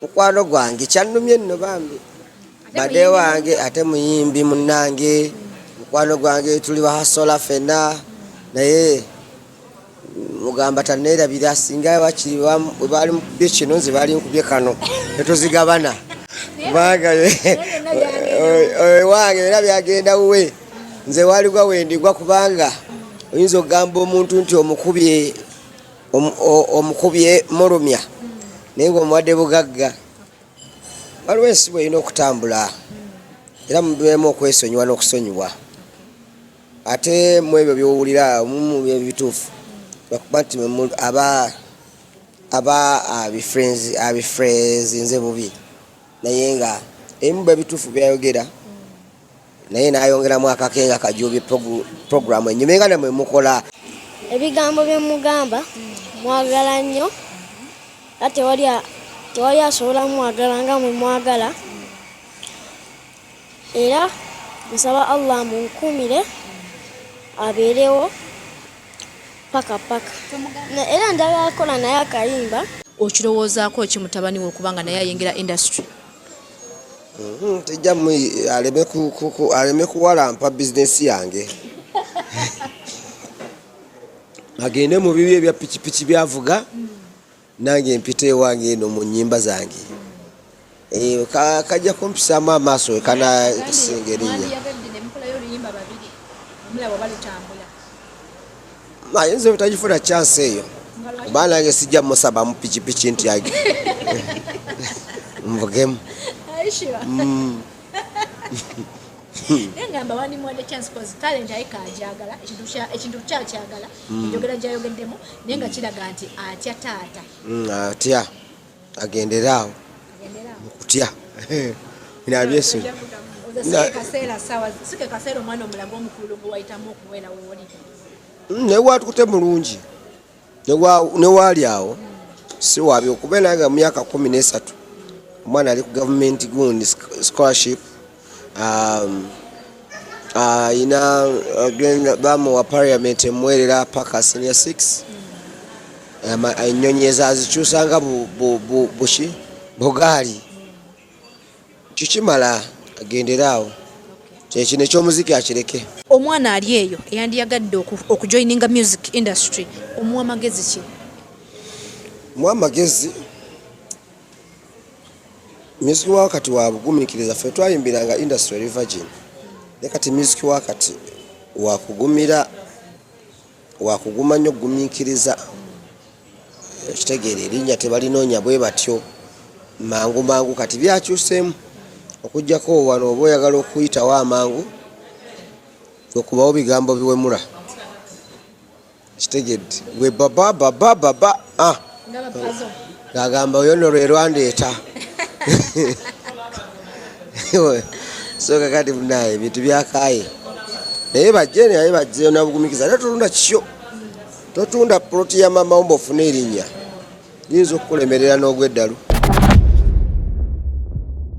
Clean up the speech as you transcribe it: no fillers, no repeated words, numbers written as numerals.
Mukwano gwange kyannumye nno bambi, bade wange ate muyimbi munnange, mukwano gwange, tuli bahasola ffenna, naye mugamba tanneerabira. Singa wakiri bwe baali mukubye kino, nze baali nkubye kano netuzigabana, kubanga wange era byagenda wuwe, nze waligwa wendigwa, kubanga oyinza okugamba omuntu nti omukubye omukubye mulumya, naye nga omuwadde bugagga. Waliwo ensi bwerina okutambula, era mubeemu okwesonyiwa n'okusonyiwa. Ate mu ebyo byowulira omumu byebituufu, lwakuba nti aba abifrezinze bubi, naye nga ebimu bwebituufu byayogera, naye nayongeramu akakenga kajubi programu enyuma nga namwe mukola. Ebigambo byemugamba, mwagala nnyo, era tewali asobola mwagala nga mwe mwagala. Era nsaba Allah munkumire, abeerewo paka paka. Era njagala kukola naye akayimba. Okirowoozaako ki mutabani we okubanga naye ayingira industry? Tejja aleme kuwalampa bizinesi yange, agende mu bibi ebya pikipiki byavuga, nange mpita ewange eno mu nyimba zange. Kajja kumpisaamu amaaso wekanasinga erinnya. Ayinza obutagifuna chance eyo, kuba nange sijja musaba mu pikipiki nti nvugemu. Naye ngamba wandimuwadde chance, cause talent ayika agyagala, ekintu kyakyagala. Enjogera gyayogeddemu naye nga kiraga nti atya taata. Atya, agendere awo mukutya nabyesonyi. Sike kaseera omwana omulaga omukulu gwe wayitamu okubeera wooli. Naye watukute mulungi newaali awo si wabi okubeera nga mu myaka 13 omwana ali ku gavumenti gundi scholarship, ayina bamuwa parliament emwerera paka senior 6. Ennyonyi ezazikyusa nga buki bugaali, kikimala, agendere awo, kyekino ekyomuziki akireke. Omwana ali eyo eyandiyagadde okujoininga music industry, omuwa magezi ki? Muwa amagezi, music wa kati wa bugumiikiriza. Ffe twayimbiranga industry eri virgin, naye kati music wa kati wakugumira, wakuguma nnyo, okugumiikiriza. Ekitegeera erinnya tebalinoonya bwe batyo mangu mangu. Kati byakyuseemu, okugjako wano oba oyagala okuyitawo amangu, okubawo bigambo biwemula, kitegedde gwe baba baba baba, ah. Ngagamba oyo nno lwe lwandeeta. So kakati munaye ebintu byakaye, naye bajje, naye bajje nabugumikiza. Ate totunda kikyo, totunda ploti ya mama wo mbaofune erinnya, liyinza okukulemerera n'ogweddalu.